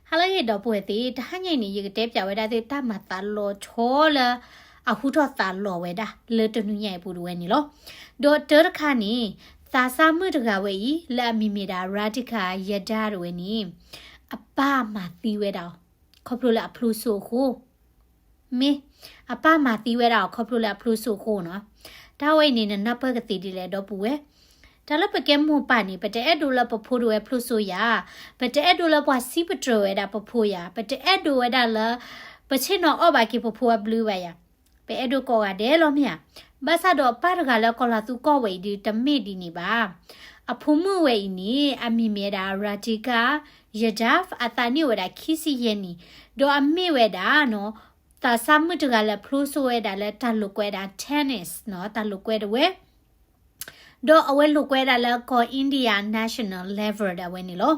ဟါလၢအဂ့ၤ ဒီပုၢ်ဝဲၢ်သ့ၣ်, တဟါညါအံၤန့ၣ် ယကတဲပၠးဝဲဒၣ်သုတၢ်မၤသးလီၤဆီလၢ အဟူထီၣ်သးလီၤဝဲဒၣ်လၢတနွံညါအံၤအပူၤတဝဲန့ၣ်လီၤ. ဒီးတၢတခါန့ၣ် သးစၢ်မုၣ်တဂၤဝဲအံၤ လၢအမံၤမ့ၢ်ဒၣ် Radhika Yadav တဝဲန့ၣ် အပၢ်မၤသံဝဲဒၣ်အီၤ ခီဖျိလၢအဖျိစိအဃိ မ့ၢ် အပၢ်မၤသံဝဲဒၣ်အီၤခီဖျိလၢအဖျိစိအဃိနီၤ. တၢ်ဝဲအံၤန့ၣ် နနၢ်ပၢၢ်ကသ့ဒ်လဲၣ် ဒီပုၢ်ဝဲၢ်. တၢ်လၢပကဲမိၢ်ပၢ်န့ၣ် ပတအဲၣ်ဒိးလၢပဖိတဝဲဖျိစိယၤ, ပတအဲၣ်ဒိးလၢပှၤစံးပတြၢၤဝဲဒၣ်ပဖိယၤ, ပတအဲၣ်ဒိးဝဲဒၣ်လၢ ပဆ့ၣ်နီၤအီၣ်ဘၣ်က့ၤပဖိအဘျုးဘၣ်ယၤ. ပအဲၣ်ဒိးကိးဂၤဒဲးလီၤမ့ၢ်ဧါ. ဘၣ်ဆၣ်ဒီးပၢ်တဂၤလၢကီၤလၤသူကီၢ်ဝဲအံၤဒုးတမ့ၢ်ဒ်န့ၣ်ဘၣ်. အဖိမုၣ်ဝဲအံၤန့ၣ် အမံၤမ့ၢ်ဝဲဒၣ် Radhika Yadav, အသးနံၣ်အိၣ်ဝဲဒၣ်ခံဆံယဲၢ်နံၣ်, ဒီးအမ့ၢ်ဝဲဒၣ်နီၤ သးစၢ်မုၣ်တဂၤလၢဖျိစိဝဲဒၣ်လၢတၢ်လိာ်ကွဲဒၣ် tennis နီၤ, တၢ်လိာ်ကွဲတဝဲ ဒီးအဝဲလိာ်ကွဲဒၣ်လၢကီၢ် India national level ဒၣ်ဝဲန့ၣ်လီၤ.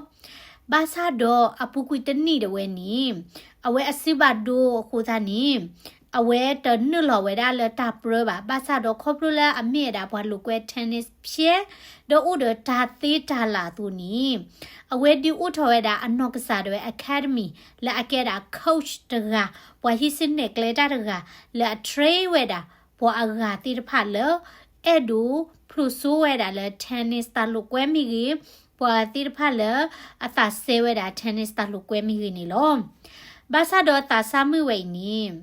ဘၣ်ဆၣ်ဒီးအပူၤကွံာ်တနံၣ်ဒၣ်ဝဲန့ၣ် အဝဲအစုဘၣ်ဒိအဃိသတးန့ၣ် အဝဲတနုာ်လီၤဝဲဒၣ်လၢတၢ်ပြၢဘၣ်. ဘၣ်ဆၣ်ဒီးခီဖျိလၢအမ့ၢ်ဝဲဒၣ်ပှၤလိာ်ကွဲ tennis ဖျဲး ဒီးအိၣ်ဒီးတၢ်သ့တၢ်လၢ်အသိးန့ၣ် အဝဲဒုးအိၣ်ထီၣ်ဝဲဒၣ်အနီၢ်ကစၢ်ဒၣ်ဝဲ academy လၢအကဲဒၣ် coach တဂၤ, ပှၤဟံးစုနဲၣ်ကျဲတၢ်တဂၤ လၢအ train ဝဲဒၣ် ပှၤအဂၤသ့ၣ်တဖၣ်လၢ အဲၣ်ဒိးဖျိစိဝဲဒၣ်လၢ tennis တၢ်လိာ်ကွဲမ့ၢ်ဂ့ၤ, ပှၤသ့ၣ်တဖၣ်လၢ အသးစဲဝဲဒၣ် tennis တၢ်လိာ်ကွဲမ့ၢ်ဂ့ၤန့ၣ်လီၤ. ဘၣ်ဆၣ်ဒီးသးစၢ်မုၣ်ဝဲအံၤန့ၣ်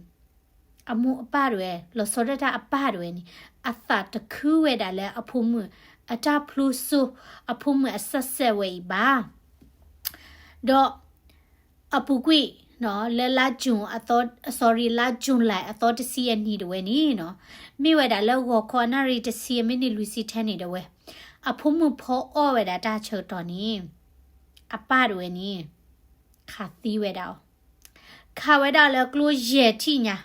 အမိၢ်အပၢ်တဝဲ လီၤဆီဒၣ်တၢ်အပၢ်တဝဲန့ၣ် အသးတခုဝဲဒၣ်လၢအဖိမုၣ် အတၢ်ဖျိစိ, အဖိမုၣ်အ success ဝဲအံၤဘၣ်. ဒီး အပူၤကွံာ် လၢလါ June အသီ sorry လါ July အသီတဆံအနံၤတဝဲန့ၣ်နီၤ, မ့ၢ်ဝဲဒၣ်လၢဂီၤခီအနၣ်ရံၣ်တဆံအမံးနံးလွံၢ်ဆံထဲန့ၣ်တဝဲ, အဖိမုၣ်ဖီအီၣ်ဝဲဒၣ်တၢ်ဆၢကတီၢ်န့ၣ် အပၢ်တဝဲန့ၣ် ခးသံဝဲဒၣ်အီၤ, ခးဝဲဒၣ်လၢကျိယဲၢ်ထံၣ်ညါ,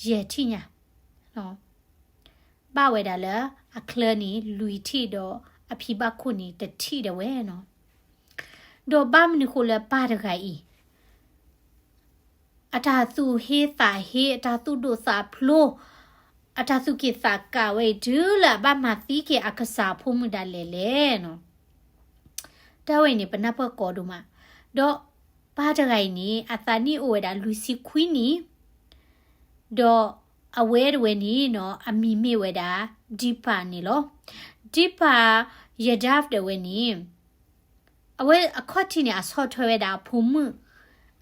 ယဲၢ်ထံၣ်ညါ ဘၣ်ဝဲဒၣ်လၢအချၢန့ၣ်လွံၢ်ထံၣ်ဒီးအဖံဘၣ်ခိၣ်န့ၣ်တထံၣ်ဒၣ်ဝဲနီၤ. ဒီးဘၣ်မနုၤဃိလၢပၢ်တဂၤအံၤ အတၢ်သူၣ်ဟ့သးဟ့ အတၢ်သူၣ်ဒိၣ်သးဖျိး အတၢ်သူၣ်က့ၣ်သးကးဝဲအံၤ တုၤလၢအဘၣ်မၤသံက့ၤအကစၢ်အဖိမုၣ်ဒၣ်လဲာ်လဲၣ်နီၤ. တၢ်ဝဲအံၤန့ၣ် ပနၢ်ပၢၢ်ကိးဒိၣ်မး, ဒီးပၢ်တဂၤအံၤန့ၣ် အသးနံၣ်အိၣ်ဝဲဒၣ်လွံၢ်ဆံခွံနံၣ်, ဒီးအဝဲတဝဲန့ၣ်နီၤ အမံၤမ့ၢ်ဝဲဒၣ် Deepa န့ၣ်လီၤ. Deepa Yadav တဝဲန့ၣ် အဝဲအခီၣ်ထံးန့ၣ် အဆီၣ်ထွဲဝဲဒၣ်အဖိမုၣ်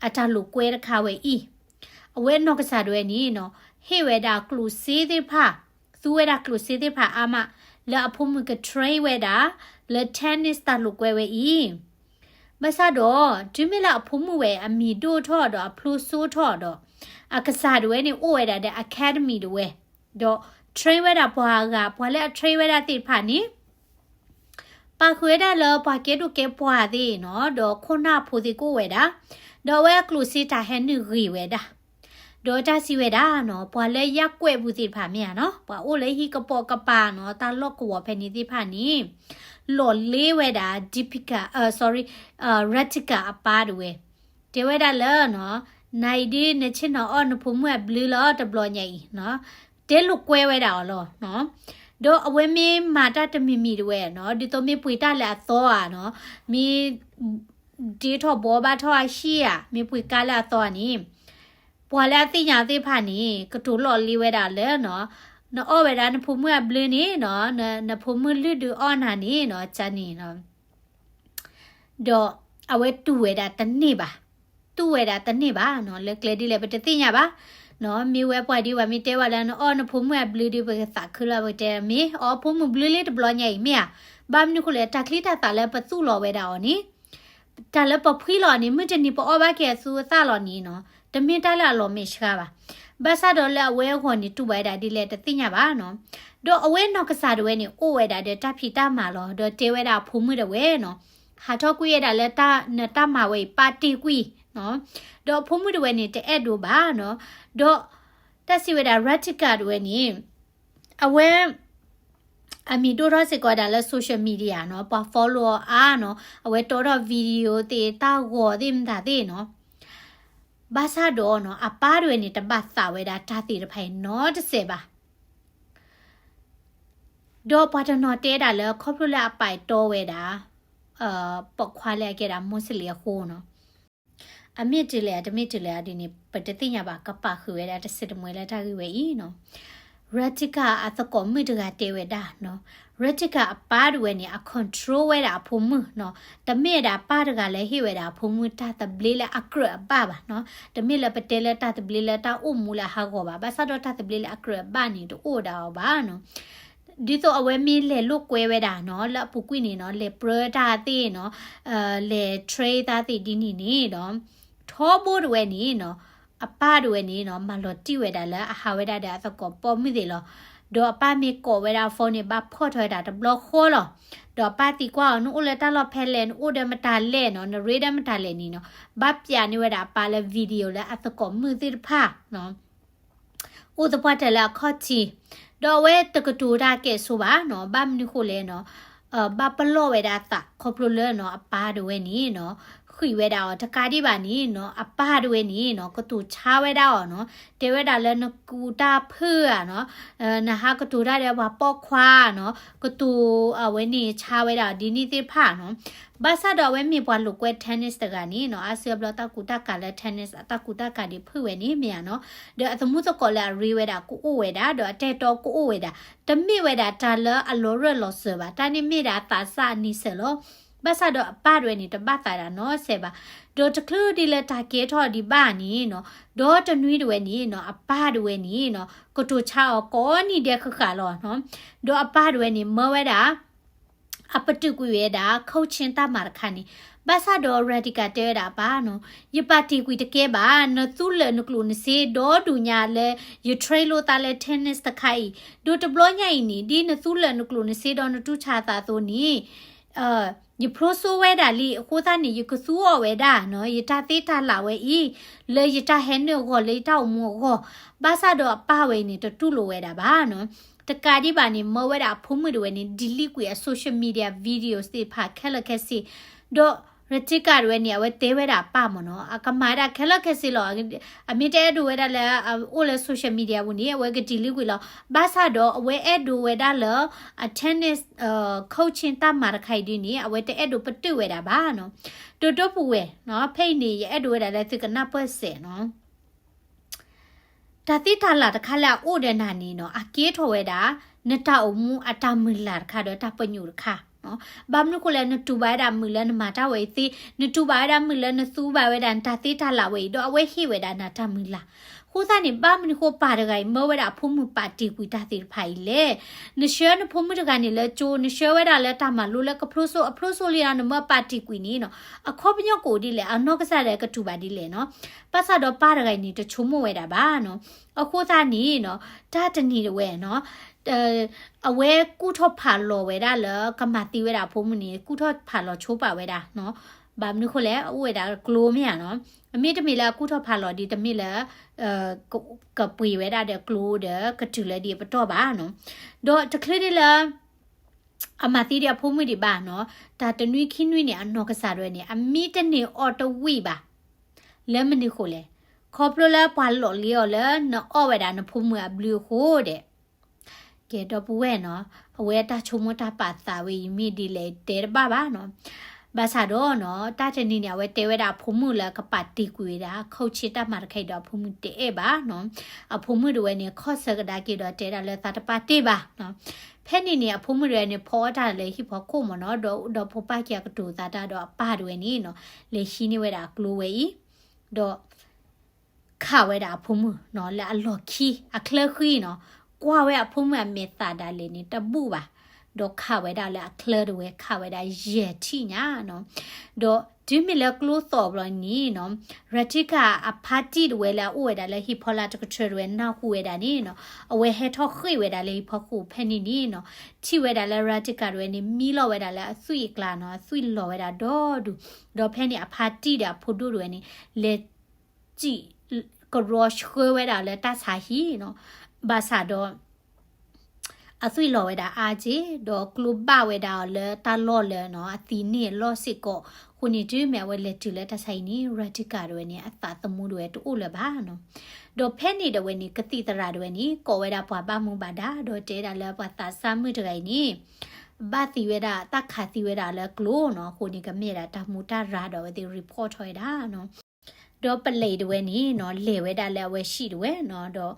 အတၢ်လိာ်ကွဲတခါဝဲအံၤ, အဝဲအနီၢ်ကစၢ်ဒၣ်ဝဲန့ၣ်နီၤ ဟ့ၣ်ဝဲဒၣ်ကျိၣ်စ့သ့ၣ်တဖၣ်, သူဝဲဒၣ်ကျိၣ်စ့သ့ၣ်တဖၣ်အါမး လၢအဖိမုၣ်က train ဝဲဒၣ် လၢ tennis တၢ်လိာ်ကွဲဝဲအံၤ, ဘၣ်ဆၣ်ဒီး တုၤမ့ၢ်လၢအဖိမုၣ်ဝဲအမံၤဒိၣ်ထီၣ်ဒီးအဖျိစိထီၣ်ဒီး အကစၢ်ဒၣ်ဝဲန့ၣ်အိၣ်ဝဲဒၣ်ဒီး academy ဒၣ်ဝဲ, ဒီး train ဝဲဒၣ်ပှၤအဂၤ, ပှၤလၢအ train ဝဲဒၣ်သ့ၣ်တဖၣ်န့ၣ် ပာ်ဃုာ်ဝဲဒၣ်လၢပှၤကဲဒိၣ်ကဲပှၢ်သ့ၣ်နီၤ, ဒီးခိၣ်နၢ်ဖိသ့ၣ်ကအိၣ်ဝဲဒၣ်, ဒီးအဝဲအကျိၣ်စ့တၢ်ဟဲနုာ်ဂ့ၤဝဲဒၣ်, ဒီးတၢ်စံးဝဲဒၣ်နီၤ, ပှၤလၢယၢ်ကွဲးပူၤသ့ၣ်တဖၣ်မ့ၢ်ဧါနီၤ, ပှၤအိၣ်လၢဟံၣ်ကပိာ်ကပၤနီၤ, တၢ်လီၢ်ကဝီၤဖဲန့ၣ်သ့ၣ်တဖၣ်န့ၣ် လီၢ်လ့ဝဲဒၣ် Deepika, sorry, Radhika အပၢ်တဝဲ, တဲဝဲဒၣ်လၢနီၤ, နၤအံၤဒ်နဆ့ၣ်နီၤအီၣ်နဖိမုၣ်အဘျုးလီၤတဘျီညါအံၤနီၤ, တဲလိာ်ကွဲဝဲဒၣ်အီၤလီၤ. ဒီးအဝဲမ့ၢ်မၤတၢ်တမံၤမံၤတဝဲနီၤ, ဒ်သိးမ့ၢ်ပှ့ၤတၢ်လၢအသီဧါနီၤ, မ့ၢ် ဒ့ထီၣ်ဘှီဘၣ်ထီၣ်အဟံၣ်ဧါ, မ့ၢ်ပှ့ၤကါလၢအသီန့ၣ်, ပှၤလၢအသ့ၣ်ညါသ့ၣ်တဖၣ်န့ၣ် ကတိၤလီၢ်လ့ဝဲဒၣ်လၢနီၤ, နအီၣ်ဝဲဒၣ်နဖိမုၣ်အဘျုးန့ၣ်နီၤ, နဖိမုၣ်လုၢ်ဒုးအီၣ်နၤန့ၣ်နီၤ, ကန့ၣ်နီၤ ဒီးအဝဲတူၢ်ဝဲဒၣ်တန့ၢ်ဘၣ်, တူၢ်ဝဲဒၣ်တန့ၢ်ဘၣ်နီၤ, လၢကျဲဒ်လဲၣ်ပတသ့ၣ်ညါဘၣ်နီၤ, မ့ၢ်ဝဲပှၤဒ်ပှၤမ့ၢ်တဲဝဲလၢနအီၣ်နဖိမုၣ်အဘျုးဒီး ပကသးခုလီၤ, ပကတဲ မ့ၢ်အီၣ်ဖိမုၣ်ဘျုးလံတဘျီညါအံၤမ့ၢ်ဧါ, ဘၣ်မနုၤဃိလဲၣ် တၢ်ချံတၢ်သၣ်လၢပသူၣ်လီၤဝဲဒၣ်အီၤန့ၣ် တၢ်လၢပဖှံလီၤန့ၣ် မုၢ်တနံၤပအီၣ်ဘၣ်က့ၤအသူအသၣ်လီၤန့ၣ်နီၤ, တမ့ၢ်တၢ်လၢအလီၤမဲာ်ဆှးဘၣ်. ဘၣ်ဆၣ်ဒီးလၢအဝဲအဂီၢ်န့ၣ် တူၢ်ဘၣ်ဝဲဒၣ်ဒ်လဲၣ်တသ့ၣ်ညါဘၣ်နီၤ. ဒီးအဝဲနီၢ်ကစၢ်ဒၣ်ဝဲန့ၣ် အိၣ်ဝဲဒၣ်ဒီးတၢ်ဖံးတၢ်မၤလီၤ, ဒီးတဲဝဲဒၣ်အဖိမုၣ်ဒၣ်ဝဲနီၤ, ဟးထီၣ်ကွံာ်ဝဲဒၣ်လၢတၢ်နတၢ်မၤဝဲအံၤ ပာ်တ့ၢ်ကွံာ်နီၤ. ဒီးအဖိမုၣ်ဒၣ်ဝဲန့ၣ် တအဲၣ်ဒိးဘၣ်နီၤ. ဒီးတၢ်စံးဝဲဒၣ် Radhika ဒၣ်ဝဲန့ၣ် အဝဲ အမံၤဒိၣ်ထီၣ်စ့ၢ်ကီးဝဲဒၣ်လၢ social media နီၤ, ပှၤ follow အီၤအါနီၤ, အဝဲတီထီၣ် video သ့ၣ် တၢ်ဂီၤသ့ၣ်မတၤသ့ၣ်နီၤ. ဘၣ်ဆၣ်ဒီးနီၤ အပၢ်တဝဲန့ၣ် တဘၣ်သးဝဲဒၣ်တၢ်သ့ၣ်တဖၣ်အံၤနီတစဲးဘၣ်. ဒီးပှၤတနီၤတဲဒၣ်လၢ ခီဖျိလၢအပာ်တီဝဲဒၣ် ပိာ်ခွါလၢအကဲဒၣ် Muslim အဃိနီၤ. အမ့ၢ်တုၤလဲၣ် တမ့ၢ်တုၤလဲၣ်အဒ်န့ၣ် ပတသ့ၣ်ညါဘၣ် ကပာ်ဃုာ်ဝဲဒၣ်တစဲးတမှဲၤလၢတၢ်ဂ့ၢ်ဝဲအံၤနီၤ. Ratika အသကိးမုၣ်တဂၤတဲဝဲဒၣ်နီၤ, Ratika အပၢ်တဝဲန့ၣ် အ control ဝဲဒၣ်အဖိမုၣ်နီၤ. တမ့ၢ်ဝဲဒၣ်အပၢ်တဂၤလၢဟ့ၣ်ဝဲဒၣ်အဖိမုၣ်တၢ်သဘျ့လၢအကြၢးအဘၣ်ဘၣ်နီၤ. တမ့ၢ်လၢပတဲလၢတၢ်သဘျ့လၢတၢ်အိၣ်မူလၢအဟးဂီၤဘၣ်. ဘၣ်ဆၣ်ဒီးတၢ်သဘျ့လၢအကြၢးအဘၣ်န့ၣ် တအိၣ်ဒၣ်အီၤဘၣ်နီၤ. ဒ်သိးအဝဲမ့ၢ်လဲၤလိာ်ကွဲဝဲဒၣ်နီၤ လၢအပူၤကွံာ်န့ၣ်နီၤ လဲၤပြၢတၢ်သ့ၣ်နီၤ, လဲၤ train တၢ်သ့ၣ်ဒ်န့ၣ်န့ၣ်ဒီး ထီဘိတဝဲန့ၣ်နီၤ, အပၢ်တဝဲန့ၣ်နီၤ မၤလီၤတံၢ်ဝဲဒၣ်လၢအဟးဝဲဒၣ်ဒီးအသကိးပိာ်မုၣ်သ့ၣ်လီၤ. ဒီးအပၢ်မ့ၢ်ကိးဝဲဒၣ်အ phone န့ၣ် ဘၣ်ဖီၣ်ထီၣ်ဝဲဒၣ်တဘျီဃီလီၤ. ဒီးအပၢ်သံကွၢ်အီၤ နအိၣ်လၢတၢ်လီၢ်ဖဲလဲၣ်, နအိၣ်ဒီးမတၤလဲၣ်နီၤ, နရ့ဒီးမတၤလဲၣ်န့ၣ်နီၤ, ဘၣ်ပျးန့ၢ်ဝဲဒၣ်အပၢ်လၢ video လၢအသကိးမုၣ်သ့ၣ်တဖၣ်နီၤ အိၣ်သပှၢ်တၢၢ်လၢအခီၣ်ထံး, ဒီးအဝဲတကတိၤတၢ်ကဲၣ်ဆိဘၣ်နီၤ, ဘၣ်မနုၤဃိလဲၣ်နီၤ, ဘၣ်ပလီၢ်ဝဲဒၣ်အသးခီဖျိလၢနီၤ အပၢ်တဝဲန့ၣ်နီၤ ဃံးဝဲဒၣ်အီၤ တကးဒံးဘၣ်န့ၣ်နီၤ အပၢ်တဝဲန့ၣ်နီၤ ကတိၤဆါဝဲဒၣ်အီၤနီၤ, တဲဝဲဒၣ်လၢနကူးတၢ်ဖုၣ်ဧါနီၤ, နဟးကတိၤတၢ်ဒီးပှၤပိာ်ခွါနီၤ, ကတိၤအဝဲန့ၣ်ဆါဝဲဒၣ်အီၤဒ်န့ၣ်သ့ၣ်တဖၣ်နီၤ. ဘၣ်ဆၣ်ဒီးအဝဲမ့ၢ်ပှၤလိာ်ကွဲ tennis တဂၤန့ၣ်နီၤ, အါစုအါဘျီတၢ်ကူးတၢ်ကၤလၢ tennis အတၢ်ကူးတၢ်ကၤဒ်ဖုၣ်ဝဲန့ၣ်မ့ၢ်ဧါနီၤ, ဒီးအသမူသကိးလၢအရ့ဝဲဒၣ်ကအိၣ်ဝဲဒၣ်, ဒီးအတဲတီကအိၣ်ဝဲဒၣ်, တမ့ၢ်ဝဲဒၣ်တၢ်လၢအလီၤရၢၢ်လီၤစၢၤဘၣ်, တၢ်န့ၣ်မ့ၢ်ဒၣ်အသးစၢ်အနံၤစၢၤလီၤ. ဘၣ်ဆၣ်ဒီးအပၢ်တဝဲန့ၣ် တဘၣ်သးဒၣ်နီတစဲးဘၣ်, ဒီးတချုးဒ်လၢတၢ်ကဲထီၣ်ဒံးဘၣ်န့ၣ်နီၤ, ဒီးတနွံတဝဲန့ၣ်နီၤ အပၢ်တဝဲန့ၣ်နီၤ ကတိၤဆါအီၤကိးနံၤဒဲးဃၣ်ဃၣ်လီၤနီၤ, ဒီးအပၢ်တဝဲန့ၣ် မၢဝဲဒၣ် အပတုာ်ကွံာ်ဝဲဒၣ် coaching တၢ်မၤတခါန့ၣ်, ဘၣ်ဆၣ်ဒီး Ratika တဲဝဲဒၣ်အပၢ်နီၤ, ယပာ်တ့ၢ်ကွံာ်တကဲဘၣ်, နသူလၢာ်နကျိၣ်နစ့ဒီဒူၣ်ညါလၢ ယ train လိာ်သးလၢ tennis တခါအံၤ, ဒီးတဘျီညါအံၤန့ၣ် ဒ်နသူလၢာ်နကျိၣ်နစ့ဒီးနတူၢ်ဆါသးအသိးန့ၣ် ယဖျိစိဝဲဒၣ်လံ, အဃိသတးန့ၣ် ယကသူအီၤဝဲဒၣ်နီၤ, ယတၢ်သ့တၢ်လၢ်ဝဲအံၤ, လၢယတၢ်ဟဲနုာ်အဂီၢ် လၢယတၢ်အိၣ်မူအဂီၢ်, ဘၣ်ဆၣ်ဒီးအပၢ်ဝဲအံၤန့ၣ် တတူၢ်လိာ်ဝဲဒၣ်ဘၣ်နီၤ. တကးဒံးဘၣ်န့ၣ် မၢဝဲဒၣ်အဖိမုၣ်တဝဲန့ၣ် delete ကွံာ်အ social media videos သ့ၣ်တဖၣ်ခဲလၢာ်ခဲဆ့, ဒီး Ratika တဝဲန့ၣ် အဝဲတဲဝဲဒၣ်အပၢ်မ့ၢ်နီၤ, အကမၤဒၣ်ခဲလၢာ်ခဲဆ့လီၤ. အမ့ၢ်တအဲၣ်ဒိးဝဲဒၣ်လၢအအိၣ်လၢ social media ပူၤန့ၣ် အဝဲက delete ကွံာ်လီၤ. ဘၣ်ဆၣ်ဒီးအဝဲအဲၣ်ဒိးဝဲဒၣ်လၢ အ tennis coaching တၢ်မၤတခါအံၤဒ်န့ၣ် အဝဲတအဲၣ်ဒိးပတုာ်ဝဲဒၣ်ဘၣ်နီၤ. ဒီးဒီပုၢ်ဝဲၢ်နီၤ, ဖဲအံၤန့ၣ် ယအဲၣ်ဒိးဝဲဒၣ်လၢသုကနၢ်ပၢၢ်စဲးနီၤ. တၢ်သ့တၢ်လၢ်တခါလၢအအိၣ်ဒီးနၤန့ၣ်နီၤ, အကဲထီၣ်ဝဲဒၣ် နတၢ်အိၣ်မူအတၢ်မုၢ်လၢ်တခါဒီးတၢ်ပညိၣ်တခါ. ဘၣ်မနုၤဃိလဲၣ် နတူၢ်ဘၣ်ဝဲဒၣ်မုာ်လၢနမၤတၢ်ဝဲအံၤသ့, နတူၢ်ဘၣ်ဝဲဒၣ်မုာ်လၢနသူဘၣ်ဝဲဒၣ်နတၢ်သ့တၢ်လၢ်ဝဲအံၤ, ဒီးအဝဲဟ့ၣ်ဝဲဒၣ်နၤတၢ်မုၢ်လၢ်. အဃိသတးန့ၣ် ဘၣ်မနုၤဃိပၢ်တဂၤအံၤ မၢဝဲဒၣ်အဖိမုၣ်ပာ်တ့ၢ်ကွံာ်တၢ်သ့ၣ်တဖၣ်အံၤလဲၣ်. နဆှၢနဖိမုၣ်တဂၤန့ၣ်လၢကၠိ, နဆှၢဝဲဒၣ်လၢတၢ်မၤလိလၢကဖျိစိ, အဖျိစိလံဒီး နမၢပာ်တ့ၢ်ကွံာ်န့ၣ်နီၤ, အခီပညီကအိၣ်ဒ်လဲၣ်, အနီၢ်ကစၢ်ဒီးကတူၢ်ဘၣ်ဒ်လဲၣ်နီၤ. ဘၣ်ဆၣ်ဒီးပၢ်တဂၤအံၤန့ၣ် တဆိကမိၣ်ဝဲဒၣ်ဘၣ်နီၤ. အဃိသတးန့ၣ်နီၤ, တၢ်တနံၤတဝဲနီၤ, အဝဲကူၣ်ထီၣ်ဖးလီၤဝဲဒၣ်လၢ ကမၤသံဝဲဒၣ်အဖိမုၣ်န့ၣ် ကူၣ်ထီၣ်ဖးလီၤဆိပာ်ဝဲဒၣ်နီၤ. ဘၣ်မနုၤဃိလဲၣ်, အိၣ်ဝဲဒၣ်ကျိမ့ၢ်ဧါနီၤ. အမ့ၢ်တမ့ၢ်လၢအကူၣ်ထီၣ်ဖးလီၤဒ် တမ့ၢ်လၢ ကပှ့ၤဝဲဒၣ်ဒီးကျိဒီးကတုၤလၢဒ်အပတီၢ်ဘၣ်နီၤ. ဒီးတချုးဒ်လၢ အမၤသံဒံးအဖိမုၣ်ဒံးဘၣ်နီၤ, တၢ်တနွံခံနွံန့ၣ် အနီၢ်ကစၢ်ဒၣ်ဝဲန့ၣ် အမံတန့ၢ်အီၣ်တဝံၣ်ဘၣ် လၢမနုၤဃိလဲၣ်, ခီဖျိလၢပှၤလီၢ်လံအီၤလၢနအီၣ်ဝဲဒၣ်နဖိမုၣ်အဘျုးအဃိဒီး ကဲ ဒီပုၢ်ဝဲၢ်နီၤ, အဝဲတၢ်ဆိကမိၣ်တၢ်ပာ်သးဝဲအံၤမ့ၢ်ဒ်လဲၣ်တဲတဘၣ်ဘၣ်နီၤ. ဘၣ်ဆၣ်ဒီးနီၤ, တၢ်တနံၤန့ၣ် အဝဲတဲဝဲဒၣ်အဖိမုၣ်လၢကပာ်တ့ၢ်ကွံာ်ဝဲဒၣ် coaching တၢ်မၤတခါအံၤဒီးအဖိမုၣ်တအဲၣ်ဘၣ်နီၤ. အဖိမုၣ်တဝဲန့ၣ် ခီၣ်ဆၢကဒါက့ၤဒီးတဲဒၣ်လၢသးတပာ်တ့ၢ်ဘၣ်နီၤ. ဖဲန့ၣ်န့ၣ် အဖိမုၣ်တဝဲန့ၣ် ဖီအီၣ်တၢ်လၢဟံၣ်ဖီခိၣ်မ့ၢ်နီၤ, ဒီးဒီးဖိပၢ်ခံဂၤကတိၤသးတၢ်ဒီးအပၢ်တဝဲန့ၣ်နီၤ, လဲၤဟံးန့ၢ်ဝဲဒၣ်အကျိဝဲအံၤ ဒီး ခးဝဲဒၣ်အဖိမုၣ်နီၤ လၢအလီၢ်ခံ အချၢဃံနီၤ, ကွၢ်ဝဲအဖိမုၣ်အမဲာ်သးဒၣ်လဲာ်န့ၣ် တဘူၣ်ဘၣ်, ဒီးခးဝဲဒၣ်လၢအချၢတဝဲ ခးဝဲဒၣ်ယဲၢ်ထံၣ်ညါနီၤ. ဒီးတုၤမ့ၢ်လၢကျိသီၣ်ဘျီန့ၣ်နီၤ, ရၤထံကၤအဖါတံၢ်တဝဲလၢအအိၣ်ဝဲဒၣ်လၢဟံၣ်ဖီလာ်တကထၢတဝဲနၢ်ဟူဝဲဒၣ်န့ၣ်နီၤ, အဝဲဟဲထီၣ်ဃ့ၢ်ဝဲဒၣ်လၢဟံၣ်ဖီခိၣ်ဖဲန့ၣ်န့ၣ်နီၤ, ထံၣ်ဝဲဒၣ်လၢရၤထံကၤတဝဲန့ၣ် မံလီၤဝဲဒၣ်လၢအသွံၣ်အကျါနီၤ, အသွံၣ်လီၤဝဲဒၣ်ဒီဒူၣ်, ဒီးဖဲန့ၣ် အဖါတံၢ်ဒီးအဖိဒိၣ်တဝဲန့ၣ် လဲၤ စံၣ်ကရီဆှၢဝဲဒၣ်လၢတၢ်ဆါဟံၣ်နီၤ, ဘၣ်ဆၣ်ဒီး အသွံၣ်လီၤဝဲဒၣ်အါက့ၢ်, ဒီးကျိဘၣ်ဝဲဒၣ်အီၤလၢတၢ်လီၢ်လၢနီၤ, အသံန့ၢ်အလီၢ်စ့ၢ်ကီး, အဃိန့ၣ်တုၤမ့ၢ်အဝဲလဲၤတုၤလၢတၢ်ဆါဟံၣ်န့ၣ် ရၤထံကၤတဝဲန့ၣ် အသးသမူတဝဲတအိၣ်လၢၤဘၣ်နီၤ. ဒီးဖဲန့ၣ်တဝဲန့ၣ် ကသံၣ်သရၣ်တဝဲန့ၣ် ကိးဝဲဒၣ်ပှၤဘၣ်မူဘၣ်ဒါ ဒီးတဲဒၣ်လၢပှၤသးစၢ်မုၣ်တဂၤအံၤန့ၣ် ဘၣ်သံဝဲဒၣ် တၢ်ခးသံဝဲဒၣ်လၢကျိနီၤ, အဃိန့ၣ် ကမ့ၢ်ဒၣ်တၢ်မူတၢ်ရၤဒီးအဝဲသ့ၣ် report ထီၣ်ဝဲဒၣ်နီၤ. ဒီးပလဲၤတဝဲန့ၣ်နီၤ လဲၤဝဲဒၣ်လၢအဝဲဟံၣ်တဝဲနီၤ ဒီး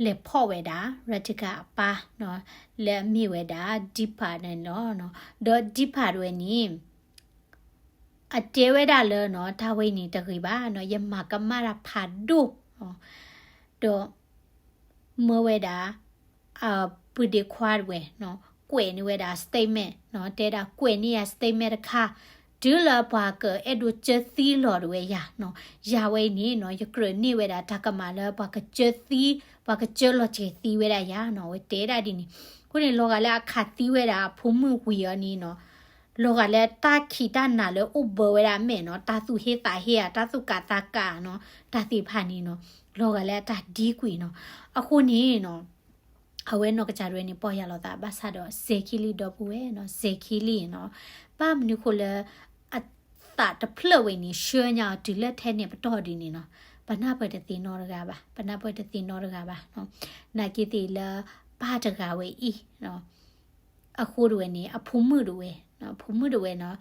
လဲၤဖီၣ်ဝဲဒၣ် Retika အပၢ်နီၤ လၢအမ့ၢ်ဝဲဒၣ် Deepak န့ၣ်လီၤ. ဒီး Deepak တဝဲန့ၣ် အတဲဝဲဒၣ်လၢနီၤ တၢ်ဝဲအံၤန့ၣ်တဂ့ၤဘၣ်နီၤ ယမၤကမၣ်တၢ်ဖးဒိၣ် ဒီး မၢဝဲဒၣ် အပုၢ်ဒ့ခွါတဝဲနီၤ ကွဲးန့ၢ်ဝဲဒၣ် statement နီၤ တဲဒၣ်ကွဲးန့ၢ်ယၤ statement တခါ တုၤလၢပှၤကအဲၣ်ဒိးကၢသံလီၤတဝဲယၤနီၤ ယၤဝဲအံၤန့ၣ်နီၤ ယကြၢးန့ၢ်ဝဲဒၣ်တၢ်ကမၣ်လၢပှၤကကၢသံ ပှၤကကၢလီၤစဲၤသံဝဲဒၣ်ယၤနီၤ အဝဲတဲဒၣ်ဒ်န့ၣ်. အဃိန့ၣ် လီၤဂာ်လၢအခးသံဝဲဒၣ်အဖိမုၣ်ဝံၤအီၤန့ၣ်နီၤ လီၤဂာ်လၢတၢ်ခံးတၢ်နၤလၢအိၣ်ဘၢဝဲဒၣ်အမဲာ်နီၤ တၢ်သူၣ်ဟ့သးဟ့ဧါ တၢ်သူၣ်ကးသးကးနီၤ တၢ်သ့ၣ်တဖၣ်န့ၣ်နီၤ လီၤဂာ်လၢအတၢ်ဒံကွံာ်နီၤ. အဃိန့ၣ်နီၤ အဝဲနီၢ်ကစၢ်ဒၣ်ဝဲန့ၣ် ပီၢ်ယၢ်လီၤသးဘၣ်ဆၣ်ဒီး စဲၤခံလံ ဒီပုၢ်ဝဲၢ်နီၤ စဲၤခံလံနီၤ. ဘၣ်မနုၤဃိလၢ အသးတဖျၢၣ်ဝဲန့ၣ် ဆှၢညါအီၤတုၤလၢထဲန့ၣ်ပတီၢ်ဒ်န့ၣ်နီၤ. ပနၢ်ပၢၢ်တသ့နီတဂၤဘၣ်, ပနၢ်ပၢၢ်တသ့နီတဂၤဘၣ်နီၤ. နာ်က့သ့ၣ်လၢ ပၢ်တဂၤဝဲအံၤ အဃိတဝဲန့ၣ် အဖိမုၣ်တဝဲ, အဖိမုၣ်တဝဲနီၤ,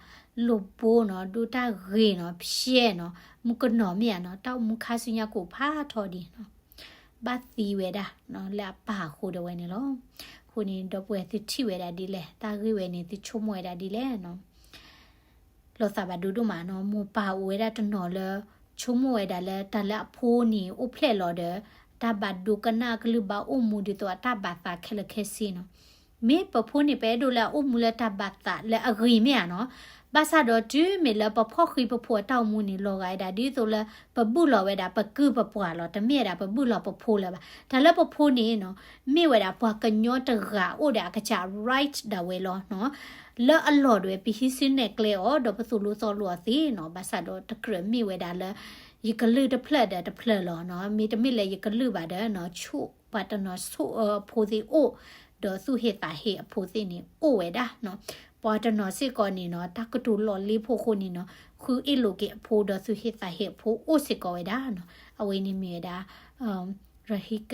လိာ်ဘိနီၤ, ဒိးတၢ်ဂ့ၤနီၤ, ဖျဲၣ်နီၤ, မုၣ်ကနီၤမ့ၢ်ဧါနီၤ, တၢ်အိၣ်မူခါဆူညါကိးဖးထီဒံးနီၤ, ဘၣ်သံဝဲဒၣ် လၢအပၢ်အဃိတဝဲန့ၣ်လီၤ. အဃိန့ၣ် ဒီပုၢ်ဝဲၢ်သုထံၣ်ဝဲဒၣ်ဒ်လဲၣ်, တၢ်ဂ့ၢ်ဝဲန့ၣ် သုဆိကမိၣ်ဝဲဒၣ်ဒ်လဲၣ်နီၤ. လီၤသးဘၣ်ဒိဒိၣ်မးနီၤ, မိၢ်ပၢ်အိၣ်ဝဲဒၣ်တနီၤလၢ ဆိကမိၣ်ဝဲဒၣ်လၢတၢ်လၢအဖိန့ၣ်အိၣ်ဖျဲၣ်လီၤဒီး တၢ်ဘၣ်ဒိကနၣ်အကလုၢ်ဘၣ်အိၣ်မူဒ်သိးအတၢ်ဘၣ်သးခဲလၢာ်ခဲဆ့နီၤ. မ့ၢ်ပဖိန့ၣ် ပအဲၣ်ဒိးလၢအအိၣ်မူလၢတၢ်ဘၣ်သးလၢအဂ့ၤမ့ၢ်ဧါနီၤ. ဘၣ်ဆၣ်ဒီးတုၤမ့ၢ်လၢပဖီၣ်ဃံးပဖိအတၢ်အိၣ်မူန့ၣ် လီၤဂာ်ဝဲဒၣ်ဒ်သိးလၢပဘုၣ်လီၤဝဲဒၣ်ပကုၢ်ပပှၤလီၤ, တမ့ၢ်ဝဲဒၣ်ပဘုၣ်လီၤပဖိလၢၤဘၣ်. တၢ်လၢပဖိန့ၣ်နီၤ မ့ၢ်ဝဲဒၣ်ပှၤကညီတဂၤအိၣ်ဒီးအကစၢ် right ဒၣ်ဝဲလီၤနီၤ. လၢအလီၢ်ဒၣ်ဝဲ ပဟံးစုနဲၣ်ကျဲအီၤ ဒီးပသိၣ်လိသီလိအီၤသ့နီၤ. ဘၣ်ဆၣ်ဒီးတကြၢးမ့ၢ်ဝဲဒၣ်လၢ ယကလုၢ်တဖျၢၣ်ဒီးတဖျၢၣ်လီၤနီၤ. မ့တမ့ၢ်လၢယကလုၢ်ဘၣ်ဒီးနီၤ, ဆိၣ်ပှၤတနီၤဆိၣ်အၢအဖိသ့ၣ်အိၣ်, ဒီးသူၣ်ဟ့သးဟ့အဖိသ့ၣ်န့ၣ်အိၣ်ဝဲဒၣ်နီၤ. ပှၤတနီၤစ့ၢ်ကီးန့ၣ်နီၤ, တၢ်ကတိၤလီၤလ့ဖိအဃိန့ၣ်နီၤ, ဃုအ့ၣ်လိာ်က့ၤအဖိဒီးသူၣ်ဟ့သးဟ့အဖိအိၣ်စ့ၢ်ကီးဝဲဒၣ်နီၤ. အဝဲန့ၣ်မ့ၢ်ဝဲဒၣ် ရဟိက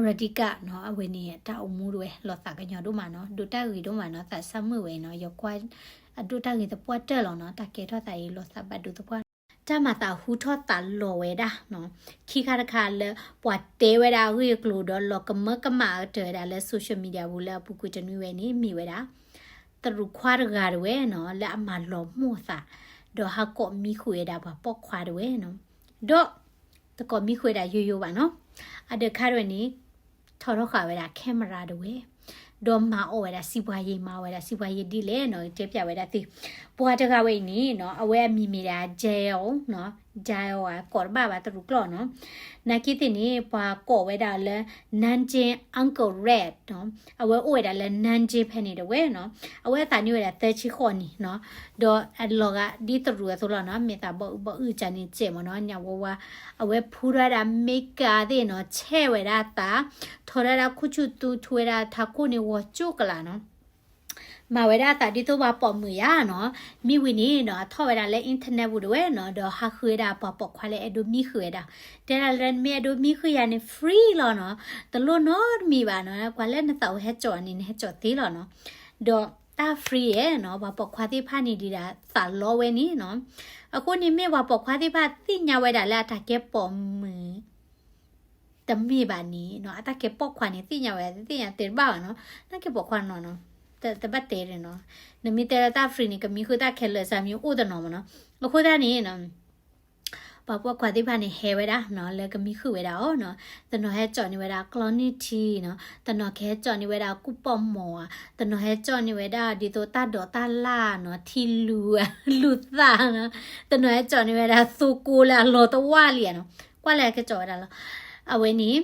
ရတိကနီၤ, အဝဲန့ၣ်တၢ်အိၣ်မူတဝဲ လီၤသးကညီၤဒိၣ်မးနီၤ, ဒိးတၢ်ဂ့ၤဒိၣ်မးနီၤ, သးစၢ်မုာ်ဝဲနီၤ, ယကွၢ်အဒိးတၢ်ဂ့ၤသပှၢ်တၢၢ်လီၤနီၤ, တၢ်ကဲထီၣ်သးအံၤ လီၤသးဘၣ်ဒိသပှၢ်, တၢ်မၤသးဟူထီၣ်သးလီၤဝဲဒၣ်နီၤ, ခံခါတခါလၢ ပှၤတဲဝဲဒၣ်အဂ့ၢ်အကျိၤဒီး လီၤကမၢကမၣ်အတၢ်ဝဲဒၣ်လၢ social media ပူၤလၢအပူၤကွံာ်တနွံဝဲန့ၣ် မ့ၢ်ဝဲဒၣ် တရူးခွါတဂၤတဝဲနီၤ, လၢအမၤလီၤမိၢ်သး, ဒီးဟးကိးမံဃုာ်ဝဲဒၣ်ပှၤပိာ်ခွါတဝဲနီၤ, ဒီး တကိးမံဃုာ်ဝဲဒၣ်ယိယိဘၣ်နီၤ, အဒၢးခါတဝဲန့ၣ် ထီထီၣ်ဃာ်ဝဲဒၣ် camera တဝဲ, ဒီးမၤအီၣ်ဝဲဒၣ်စံးပှၤယ့ၤ, မၤအီၣ်ဝဲဒၣ်စံးပှၤယ့ၤဒ်လဲၣ်နီၤ, တဲပျးဝဲဒၣ်သု, ပှၤတဂၤဝဲအံၤန့ၣ်နီၤ, အဝဲအမံၤမ့ၢ်ဒၣ် Jael နီၤ, Jael အကိးတဘၣ်ဘၣ်တရူးကျိာ်နီၤ, နာ်က့သ့ၣ်န့ၣ် ပှၤကိးဝဲဒၣ်လၢ Nanjing Uncle Red နီၤ, အဝဲအိၣ်ဝဲဒၣ်လၢ Nanjing ဖဲန့ၣ်တဝဲနီၤ, အဝဲအသးနံၣ်ဝဲဒၣ်သၢဆံဃိးနံၣ်နီၤ, ဒီးအလီၤဂာ်ဒ်တရူးအသိးလီၤနီၤ, မ့ၢ်သးဘီအုဘီအုကန့ၣ်စဲးမ့ၢ်နီၤ, ညၣ်ဝါဝါ, အဝဲဖူထီၣ်ဝဲဒၣ် makeup သ့ၣ်နီၤ, ဆဲးဝဲဒၣ်သး, ထီထီၣ်ဝဲဒၣ်ခိၣ်ဆူၣ်သူထူဝဲဒၣ်ထးခိၣ်န့ၣ် ဂီၤကၠိကလာ်နီၤ မၤဝဲဒၣ်အသးဒ်သိးပှၤပိာ်မုၣ်ယါနီၤ, မ့ၢ်ဝံၤန့ၣ်နီၤ, ထီၣ်ဝဲဒၣ်လၢ internet ပူၤတဝဲနီၤ, ဒီးဟးဃုဝဲဒၣ်ပှၤပိာ်ခွါလၢအဲၣ်ဒိးမံဃုာ်ဝဲဒၣ်, တဲဒၣ်လၢနမ့ၢ်အဲၣ်ဒိးမံဃုာ်ယၤန့ၣ် free လီၤနီၤ, တလိၣ်နီတမံၤဘၣ်နီၤ, ကွၢ်လၢနသးအိၣ်ဟဲကၠီၣ်န့ၣ် နဟဲကၠီၣ်သ့လီၤနီၤ, ဒီးတၢ် free ဧါနီၤ, ပှၤပိာ်ခွါသ့ၣ်တဖၣ်န့ၣ်ဒံးဒၣ်သးလီဝဲန့ၣ်နီၤ, အဃိန့ၣ်မ့ၢ်ပှၤပိာ်ခွါသ့ၣ်တဖၣ်သ့ၣ်ညါဝဲဒၣ်လၢအတၢ်ကဲပိာ်မုၣ် တမ့ၢ်ဘၣ်န့ၣ်နီၤ, အတၢ်ကဲပိာ်ခွါန့ၣ် သ့ၣ်ညါဝဲ သ့ၣ်ညါတဲတဘၣ်ဘၣ်နီၤ, နကဲပိာ်ခွါနီၤနီၤ, တဘၣ်တဲန့ၣ်နီၤ, နမ့ၢ်တဲလၢတၢ် free န့ၣ် ကမံဃုာ်တၢ်ခဲလၢာ်စၢ်မံၤအိၣ်တနီၤမ့ၢ်နီၤ, အဃိသတးန့ၣ်နီၤ, ပှၤပိာ်ခွါသ့ၣ်တဖၣ်န့ၣ် ဟဲဝဲဒၣ်နီၤ, လၢကမံဃုာ်ဝဲဒၣ်အီၤနီၤ, တနီၤဟဲကၠီၣ်န့ၢ်ဝဲဒၣ်ကျီနံၣ်ထံနီၤ, တနီၤကဟဲကၠီၣ်န့ၢ်ဝဲဒၣ်ကူၣ်ပိာ်မီၤဧါ, တနီၤဟဲကၠီၣ်န့ၢ်ဝဲဒၣ်ဒ်သိးတၢ်ဒိးတၢ်လၢ်နီၤ, ထံလူၤ လူၤသးနီၤ, တနီၤဟဲကၠီၣ်န့ၢ်ဝဲဒၣ်သိကိလၢအလီၤတဝၢ်လံနီၤ, ကွၢ်လၢကကၠီၣ်ဝဲဒၣ်လီၤ, အဝဲန့ၣ်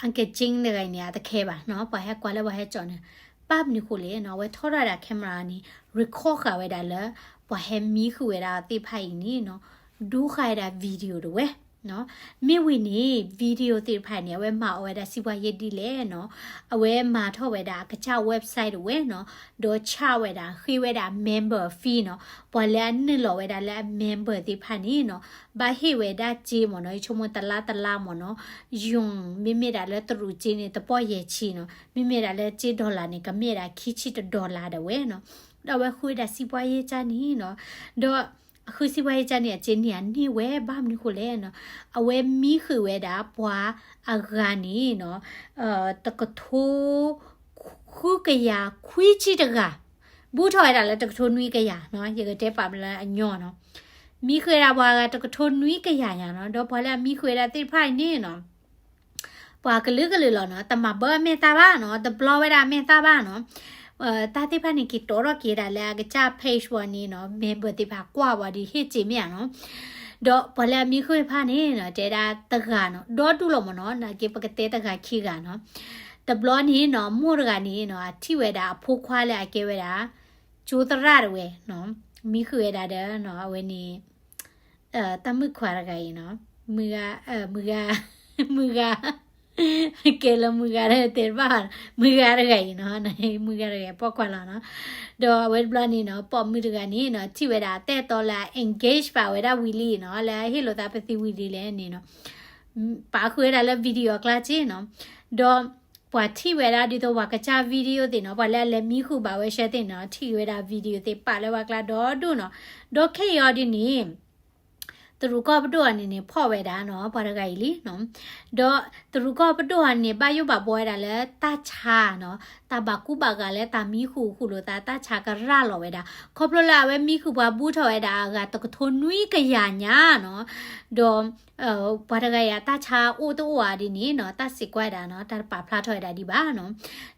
အကက့ၣ်တဂၤအံၤန့ၣ် အတခဲဘၣ်နီၤ, ပှၤဟဲကွၢ်လၢပှၤဟဲကၠီၣ်န့ၣ်, ဘၣ်မနုၤဃိလဲၣ်နီၤ, အဝဲထီထီၣ်ဝဲဒၣ် camera န့ၣ် record ဃာ်ဝဲဒၣ်လၢ ပှၤဟဲမံဃုာ်ဝဲဒၣ်သ့ၣ်တဖၣ်အံၤန့ၣ်နီၤ, ဒိဃာ်ဝဲဒၣ် video တဝဲနီၤ, မ့ၢ်ဝံၤန့ၣ် video သ့ၣ်တဖၣ်န့ၣ် အဝဲမၤအီၣ်ဝဲဒၣ်စံးပှၤယ့ၢ်ဒ်လဲၣ်နီၤ, အဝဲမၤထီၣ်ဝဲဒၣ်အကစၢ် website တဝဲနီၤ, ဒီးဆၣ်ဝဲဒၣ် ဃ့ဝဲဒၣ် member fee နီၤ, ပှၤလၢအနုာ်လီၤဝဲဒၣ်လၢအ member သ့ၣ်တဖၣ်န့ၣ်နီၤ, ဘၣ်ဟ့ၣ်ဝဲဒၣ်စ့မ့ၢ်နီၤ, ယဆိကမိၣ်တလါတလါမ့ၢ်နီၤ, ယုၢ် မ့မ့ၢ်ဒၣ်လၢတရူးစ့န့ၣ် တပီၢ်ယဲၢ်ဆံနီၤ, မ့မ့ၢ်ဒၣ်လၢစ့ dollar န့ၣ် ကမ့ၢ်ဒၣ်ခံဆံတ dollar ဒၣ်ဝဲနီၤ, ဒီးအဝဲဃုဝဲဒၣ်စံးပှၤယ့ၢ်ကၢ်န့ၣ်နီၤ, ဒီး အဃုစံးပှၤယကန့ၣ် အစ့န့ၢ်အန့ၢ်ဝဲ ဘၣ်မနုၤဃိလဲၣ်နီၤ, အဝဲမံဃုာ်ဝဲဒၣ်ပှၤအဂၤန့ၣ်နီၤ, တကထိ ဃုကယၤခွံဆံတဂၤ, ဘူးထီၣ်ဝဲဒၣ်လၢတကထိနွံကယၤနီၤ, ယကတဲပာ်လၢအညီနီၤ, မံဃုာ်ဝဲဒၣ်ပှၤအဂၤတကထိနွံကယၤညါနီၤ, ဒီးပှၤလၢအမံဃုာ်ဝဲဒၣ်သ့ၣ်တဖၣ်အံၤန့ၣ်နီၤ ပှၤကလုာ်ကလုာ်လီၤနီၤ, တမၤဘၢအမဲာ်သၣ်ဘၣ်နီၤ, တဘျီဝဲဒၣ်အမဲာ်သၣ်ဘၣ်နီၤ, တၢ်သ့ၣ်တဖၣ်န့ၣ် က့ၤတီထီၣ်က့ၤဒၣ်လၢအကစၢ် page ဝဲန့ၣ်နီၤ, member သ့ၣ်တဖၣ်ကွၢ်ဝဲဒၣ်ဟ့ၣ်စ့မ့ၢ်ဧါနီၤ, ဒီးပှၤလၢအမံဃုာ်တဖၣ်န့ၣ်နီၤ တဲဒၣ်တဂၤနီၤ, ဒီဒူၣ်လီၤမ့ၢ်နီၤ, နာ်က့ပကတဲတဂၤခံဂၤနီၤ, တဘျီန့ၣ်နီၤ မိၢ်တဂၤန့ၣ်နီၤ အထံၣ်ဝဲဒၣ်အဖိခွါလၢအကဲဝဲဒၣ် ကၠိသရၣ်တဝဲနီၤ, မံဃုာ်ဝဲဒၣ်ဒီးနီၤ အဝဲန့ၣ် တၢ်မုၣ်ခွါတဂၤအံၤနီၤ, မုၢ်ဂၤ, မုၢ်ဂၤ, မုၢ်ဂၤ, ကဲလၢမုၢ်ဂၤဒီးတဲတဘၣ်ဘၣ်, မုၢ်ဂၤတဂၤအံၤနီၤ, မုၢ်ဂၤတဂၤအံၤပိာ်ခွါလီၤနီၤ, ဒီးအဝဲတဘျီန့ၣ်နီၤ ပိာ်မုၣ်တဂၤန့ၣ်နီၤ ထံၣ်ဝဲဒၣ်အတဲတီလၢ engage ဘၣ်ဝဲဒၣ်ဝံၤလံနီၤ, လၢအဟ့ၣ်လိာ်သးပသံဝံၤလံလဲၣ်န့ၣ်နီၤ, ပာ်ဃုာ်ဝဲဒၣ်လၢ video အကျါစ့နီၤ, ဒီး ပှၤထံၣ်ဝဲဒၣ်ဒ်သိးပှၤကစၢ် video သ့ၣ်နီၤ, ပှၤလၢအလဲၤမံဃုာ်ဘၣ်ဝဲရှဲသ့ၣ်နီၤ, ထံၣ်ဝဲဒၣ် video သ့ၣ်ပာ်လၢပှၤကျါဒီဒူၣ်နီၤ, ဒီးခဲအံၤအီၤဒ်န့ၣ် တရူးကီၢ်ပဒိၣ်အီၤန့ၣ်န့ၣ် ဖီၣ်ဝဲဒၣ်နီၤ ပှၤတဂၤအံၤလံနီၤ, ဒီးတရူးကီၢ်ပဒိၣ်အီၤန့ၣ် ဘၣ်ယိၣ်ဘၣ်ဘှီဝဲဒၣ်လၢတၢ်ဆါနီၤ, တၢ်ဘၣ်ကူဘၣ်ဂာ်လၢတၢ်မံဃုာ်ဃုာ်လိာ်သး တၢ်ဆါကရၢ်လီၤဝဲဒၣ်, ခီဖျိလၢအဝဲမံဃုာ်ပှၤဘူးထီၣ်ဝဲဒၣ်အဂၤတကထိနွံကယၤညါနီၤ, ဒီး ပှၤတဂၤအံၤအတၢ်ဆါအိၣ်တအိၣ်ဧါဒ်န့ၣ်နီၤ, တၢ်စံးကွၢ်ဒၣ်နီၤ, တၢ်တပာ်ဖျါထီၣ်ဝဲဒၣ်ဒံးဘၣ်နီၤ,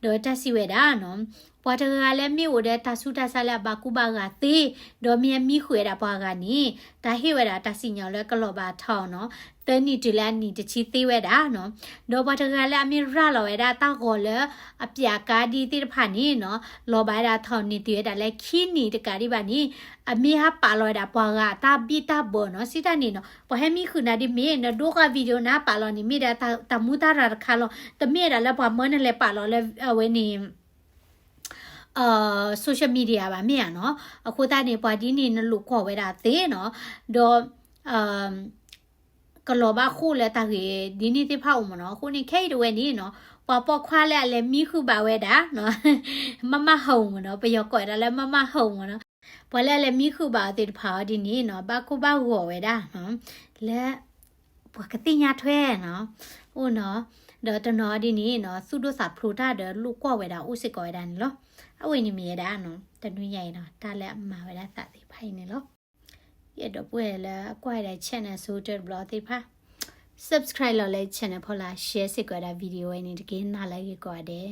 ဒီးတၢ်စံးဝဲဒၣ်နီၤ, ပှၤတဂၤလၢမ့ၢ်အိၣ်ဒီးတၢ်ဆူးတၢ်ဆါလၢအဘၣ်ကူဘၣ်ဂာ်သ့, ဒီးမ့ၢ်အမံဃုာ်ဝဲဒၣ်ပှၤဂၤန့ၣ် တၢ်ဟ့ၣ်ဝဲဒၣ်တၢ်စံၣ်ညီၣ်လၢကလီၤဘၣ်ထီၣ်နီၤ, သၢနံၣ်တုၤလၢအနံၣ်တဆံသ့ဝဲဒၣ်နီၤ, ဒီးပှၤတဂၤလၢအမ့ၢ်ရၤလီၤဝဲဒၣ်တၢ်ဂီၤလၢအပျးကါဒ်သ့ၣ်တဖၣ်န့ၣ်နီၤ, လီၤဘၣ်ဝဲဒၣ်ထီၣ်န့ၢ်တုၤဝဲဒၣ်လၢခံနံၣ်တကးဒံးဘၣ်န့ၣ်, အမ့ၢ်ဟးပာ်လီၤဝဲဒၣ်ပှၤဂၤအတၢ်ဘံၣ်တၢ်ဘၢနီၤ, စံးတၢ်န့ၣ်နီၤ, ပှၤဟဲမံဃုာ်နၤဒ်မ့ၢ် နဒိဃာ် video နၤပာ်လီၤန့ၣ် မ့ၢ်ဒၣ်တၢ်မူတၢ်ရၤတခါလီၤ, တမ့ၢ်ဒၣ်လၢပှၤမၢနလဲၤပာ်လီၤလၢအဝဲန့ၣ် social media ဘၣ်မ့ၢ်ဧါနီၤ, အဃိသတးန့ၣ် ပှၤဒ်န့ၣ်နလိာ်ကွီၢ်ဝဲဒၣ်သ့နီၤ, ဒီး ကလီၤဘၣ်ဃိၣ်လၢတၢ်ဂ့ၢ်ဒ်န့ၣ်သ့ၣ်တဖၣ်အိၣ်မ့ၢ်နီၤ, အဃိန့ၣ် ခဲအံၤတဝဲန့ၣ်နီၤ, ပှၤပိာ်ခွါလၢအလဲၤမံဃုာ်ဘၣ်ဝဲဒၣ်နီၤ, မမၢ်ဟီၣ်မ့ၢ်နီၤ, ပယီၤကိးဝဲဒၣ်လၢမမၢ်ဟီၣ်မ့ၢ်နီၤ, ပှၤလၢအလဲၤမံဃုာ်ဘၣ်အီၤသ့ၣ်တဖၣ်အီၤဒ်န့ၣ်နီၤ, ဘၣ်ကိၢ်ဘၣ်ဂီၤဝဲဒၣ်နီၤ, လၢ ပှၤကသ့ၣ်ညါထွဲနီၤ, အိၣ်နီၤ, ဒီးတနီၤဒ်န့ၣ်နီၤ, သူၣ်ဒိၣ်သးဖျိးတၢ်ဒီးလိာ်ကွီၢ်ဝဲဒၣ် အိၣ်စ့ၢ်ကီးဝဲဒၣ်န့ၣ်လီၤ. အဝဲန့ၣ်မ့ၢ်ဝဲဒၣ်နီၤ, တနွံညါအံၤနီၤ, တၢ်လၢအမၤဝဲဒၣ်သးသ့ၣ်တဖၣ်အံၤန့ၣ်လီၤ. ယအဲၣ်ဒိးပှဲၤလၢအကွၢ်ဝဲဒၣ် channel အဆိကတၢၢ်တဘျီသ့ၣ်တဖၣ် subscribe လီၤလၢ channel ဖီလာ် share စ့ၢ်ကီးဝဲဒၣ် video ဝဲန့ၣ်တက့ၢ်. နၤလၢအဂ့ၤကိးဂၤဒဲး.